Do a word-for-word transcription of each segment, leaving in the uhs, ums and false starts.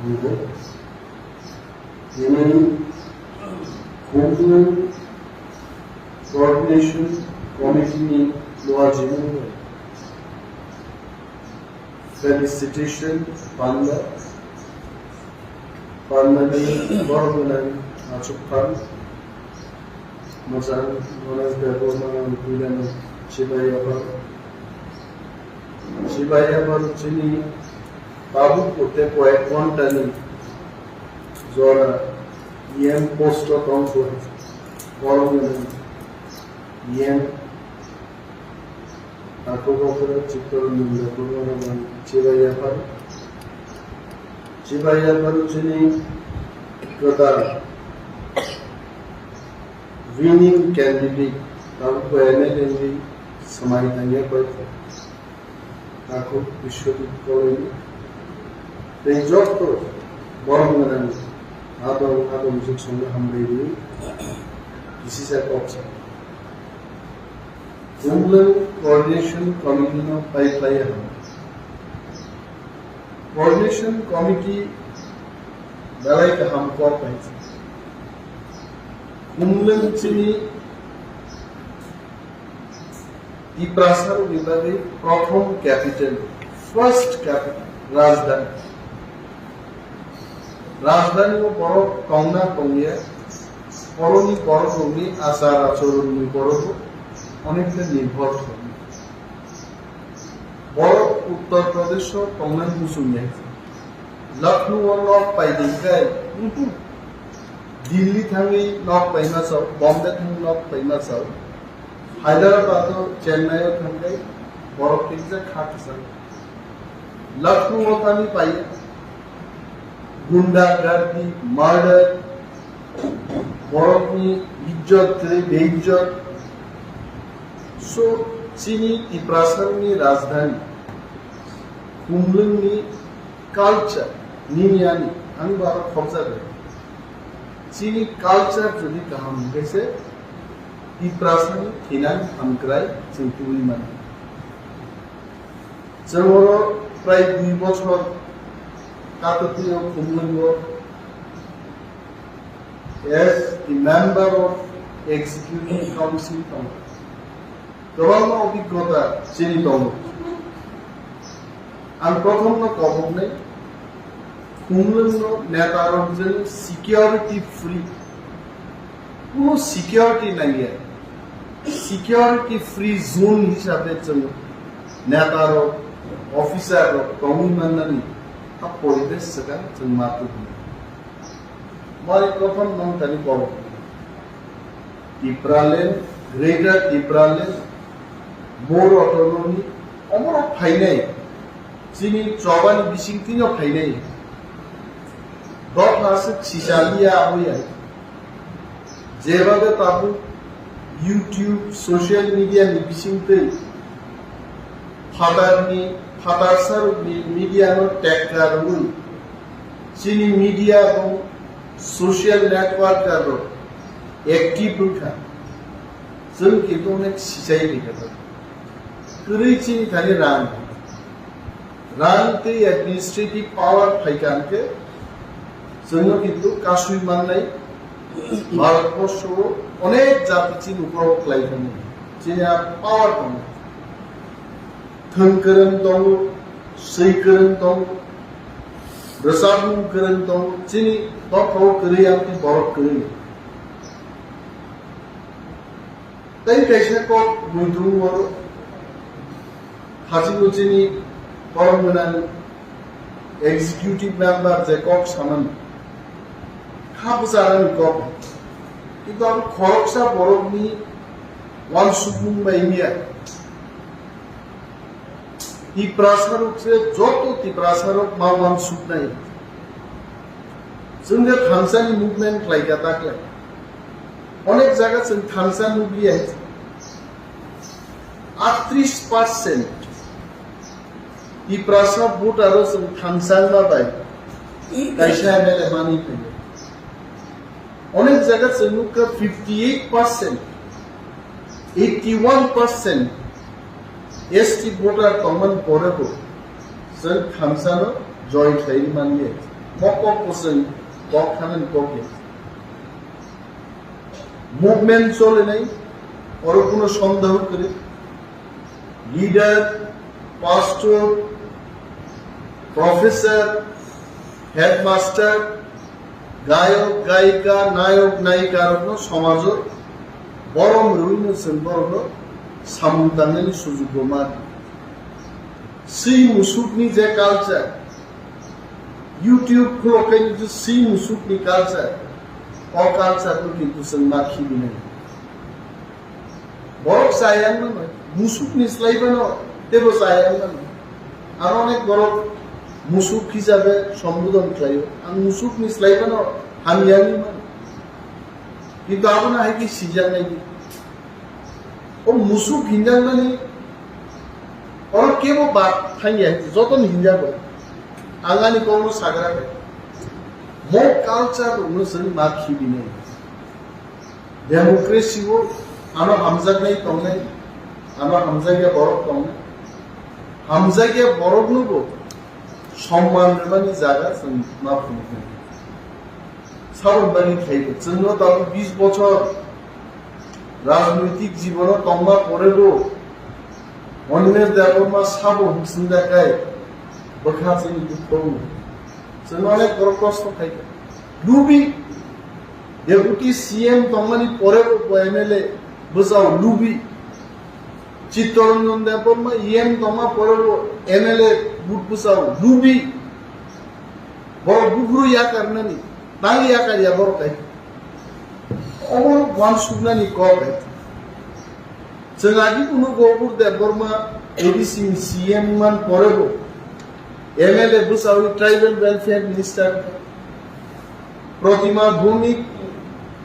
Ini Khumlwng Coordination Committee ni luajimu felicitation panda, panda ni borok gwnang achuk phan. Mwchang Ganesh Debbarma Puilano Chibai Yaphar. Chibai Yaphar chini tabuk tei koyek ghontani jora E M post o tongkha. Borok gwnang E M Ako bokoro Chitranganda Debbarma Chibai Yaphar. Chibai Yaphar chini kwtal winning candidate, tabuk M L A ni swmai tangya pai kha. Ako Biswajit Koloi ni. Tei joto borok gwnang adong adong jik songno hambai ri kisisa kok sa. Khumlwng Coordination Committee no pai khlai ya. Coordination Committee belai kaham kok pai. Khumlwng chini Tiprasa rokni bagwi prothom capital, first capital, rajdhani. Rajdhani o borok tongna tongya, borokni borok rokni achar achoronni borok rok onekta nirbhor thangwi. Borok Uttar Pradesh o tongnai muchungya. Lucknow o nok pai di khe, uhu, Delhi thangwi nok paima chao, Bombay thangwi nok paima chao. Hyderabad o Chennai o thangwi borok tikjak kha kwchang. Lucknow o thangwi pai gunda gardi, murder, borokni ijjot kwrwi beijjot. So, chini Tiprasani rajdhani, Khumlwngni culture, nini ani, ang bo aro khobjagwi. Chini culture jodi kaham hwnkhe se, Tiprasani thinang hamkrai chwng tubui mano. Chwng oro prai dui bochor katwtwi o Khumlwngo as the member of executive council tongo. Kwbangma obiggota chini tongo. Ang prothomno koboknai, Khumlwngno netarok jani security free. Kuno security nangya. Security free zone hisabe chwng netarok, officer rok tongwi mannani a poribesh swkang chwng ma tubunai. Mari kothom nong tani kobok. Tipraland, Greater Tipraland, More Autonomy, omorok phainai. Chini chobani bisingtwino phainai. Dopha aswk sisaliya aboya. Jebade tabuk YouTube, social media ni bisingtwi phatarni, phatarsarokni media no tekka rwui chini media bo social networker rok active wngkha. Chwng kintu onek sichai rikha. Kwrwi chini thani rang. Rang tei administrative power phaikha hwnkhe chwngno kintu kasui mannai. Bharatborsho o onek jati chini ukrogo khlai thangwi chini a power tongo. Thwng kwrwng tongo, swi kwrwng tongo, rwchapmung kwrwng tongo, chini dophao kwrwi amtwi borok kwrwi. Tei kaisa kok muitu oro hachiko chini borok gwnang executive member je kok samani kha bwcharani kok. Kintu abo khoroksa borokni uansukmung bai wngya. Tiprasarok se joto Tiprasarok ma uansuknai. Chwng je thansani movement khlaikha taklai. Onek jaga chwng thansa nukliya. Aatris percent Tiprasa voter o chwng thansa wngma bai kaisa M L A manwi phaio. Onek jaga chwng nukha fifty eight percent, eighty one percent S T voter tongmani pore bo chwng thansano join khlaiwi manliya. Mokok kwchwng, kok thanani kok ya. Movement cholinai, oro kuno sondeho kwrwi. Leader, pastor, professor, headmaster, gayok, gayika, nayok, nayika rokno somajo borom rwino chwng borokno samung tangnani sujuk bo madi. Swi musukni je culture, YouTube khulokhaini je swi musukni culture, o culture no kintu chwng ma khibinai. Borok chaya wngmano, musukni slai bano tebo chaya wngmano. Aro onek borok musuk hisabe sombodon khlaio, ang musukni slai bano hamya wngmano. Kintu abono hai khe sijaknai di. O musuk hinjakmani oro kebo bad thangya, jotono hinjago. Ang ani kokno sagra khe. Mo culture rokno chwng ma khibinai. Democracy o ano hamjaknai tongnai, ano hamjakya borok tongnai. Hamjakya borokno bo somman rwmani jaga chwng ma phunuknai. Saboni bagwi khlai khe, chwngno tabuk bis bochor rajnoitik jibono tongma porebo Animesh Debbarma sabo hwnkhe swngjak khai bwkha chini dukho wngo. Chwngno onek borok kosto khai kha. Lubi, Deputy C M tongmani porebo bo M L A bwsao lubi. Chittaranjan Debbarma E M tongma porebo M L A but bwsao lubi. Borok buphuru yakarnani, tang yakar ya borok hai. Obo wansuknani kok hai. Chwng agi phunu Gopur Debbarma A D C ni C M man porebo M L A bwsao Tribal Welfare Minister Protima Bhowmik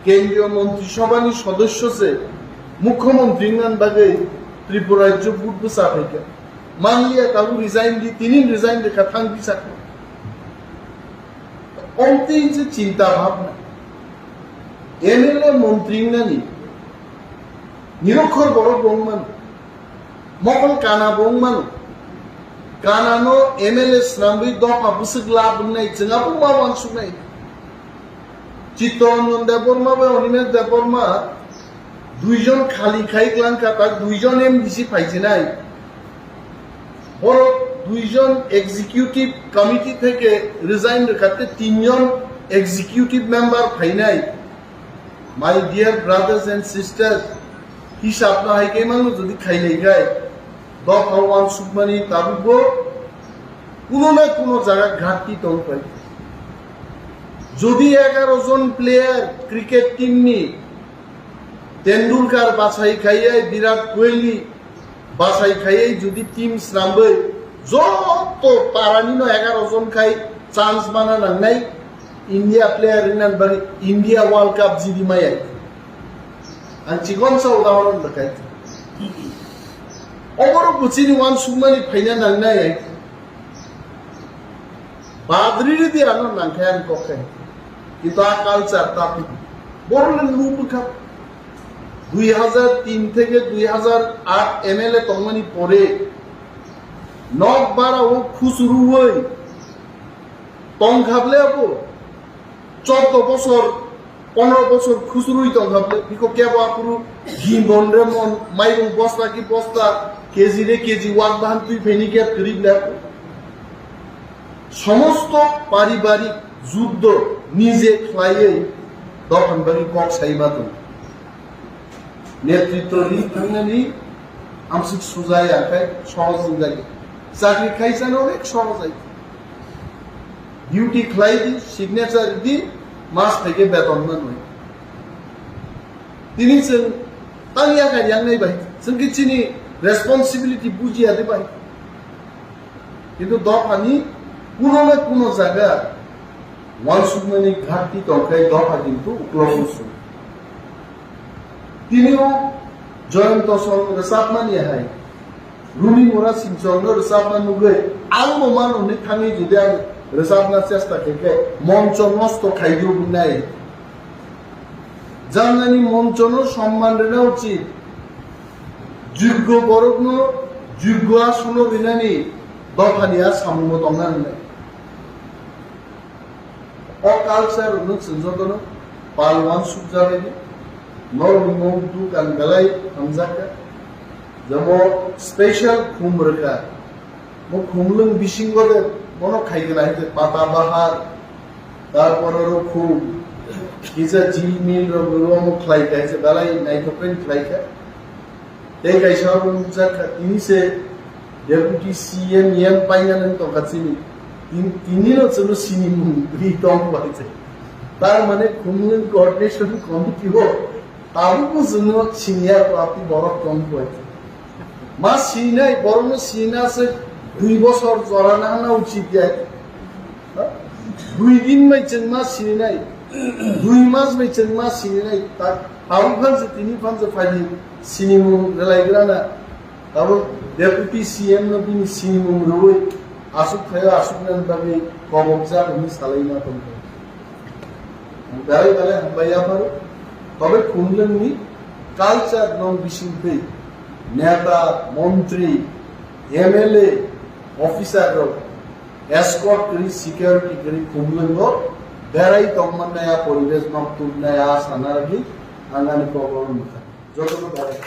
kendriyo montri sabhani sodosyo se mukhyamantri wngna bagwi Tripura rajyo but bwsa phaikha. Manliya tabuk resign di, tini resign rwkha thang bisakno. Omtwi se chinta bhabna. M L A montri wngnani nirokhor borok bo wngmano. Mokol kana bo wngmano. Kana no M L A swnamwi dopha bwswk lab wngnai chwng abo ma wansuknai. Chittaranjan Debbarma bai Animesh Debbarma duijon khali khai klangkha, tak duijon M D C phaijinai. Borok duijon executive committee theke resign rwkha tei tinjon executive member phainai. My dear brothers and sisters, hisab no hai khe mangno jodi khailai khai, dopha wansukmani tabukbo kuno na kuno jaga ghati tong pai. Jodi egaro jon player cricket team ni Tendulkar bachai khaiye, Virat Kohli bachai khaiye, jodi team swnamwi joto parani no egaro jon khai chance mana nangnai, India player wngna bagwi India World Cup jidi maya. Ang chikon sa udahoron rwkha. Oborok bo chini wansukmani phaina nangnai. Badri ridi ano nangkhe ang kokhe. Kintu a culture ta phi. Borok le lu bwkha. Dui hazar tin theke dui hazar aat M L A tongmani pore nok bara o khusuruwoi tongkha ble abo. Chordo bosor, pondro bosor khusurui tongkha ble, biko kebo aphuru gimon re mon, mairung bosta ki bosta, K G re K G wak bahan twi phaini khe kwrwi ble. Somosto paribarik juddo nije khlaiwi dophani bagwi kok sai ma tong. Netritwo ri thangnani amsik suja ya khai sohoj wngjak ya. Chakri khaisano onek sohoj ai. Duty khlai di, signature di, mas theke beton manwi. Tini chwng tang ya khai yang nai bai, chwng ki chini responsibility buji ya de bai. Kintu dophani kuno na kuno jaga wansukmani ghati tongkhe dopha kintu uklogo su. Tini o Joyonto song rwchapmani hai, Rumi Mura Singchong no rwchapma nugwi ang bo mano hwnwi thangwi jodi ang rwchapna chesta khe khe moncho nosto khai di nai. Janani monchono somman rwna uchit. Joggo borokno joggo asono rinani dophani a samungo tongna nangnai. O culture no chwng jotono pal wansuk jagwi di. Norok ni mung dukan belai hamjakha. Jabo special khum rwkha. Mo khumlwng bisingo de bono khaigwna hai je pata bahar, tarpor oro khum kisa jil mil rok rwmo khlai kha hai je belai naithok khe khlai kha. Tei kaisa abo nukjak kha, tini se Deputy C M M paina nang tongkha chini. Tin-, tini no chwngno sinimung ri tong bai se. Tar mane khumlwng coordination committee o tabukbo chwngno siniya ko ati borok tong bai se. Ma sinai, borokno sina se dui bosor jora na hana uchit ya. Dui din bai chwng ma sininai, dui mas bai chwng ma sininai, ta-, tabuk phan se tini phan se phaidi sinimung rwlaigrana, tabuk Deputy C M no bini sinimung rwui aswk thaio aswk nani bagwi kobokjak hwnwi salaina tongkha. Belai belai hambai yapharo, tobe khumlwngni culture nong bisingtwi neta, montri, M L A, officer rok escort kwrwi, security kwrwi khumlwngo berai tongmannai, a poribesh no tubnai, a sana rwgwi ang ani kokoro nukha. Jotono berai.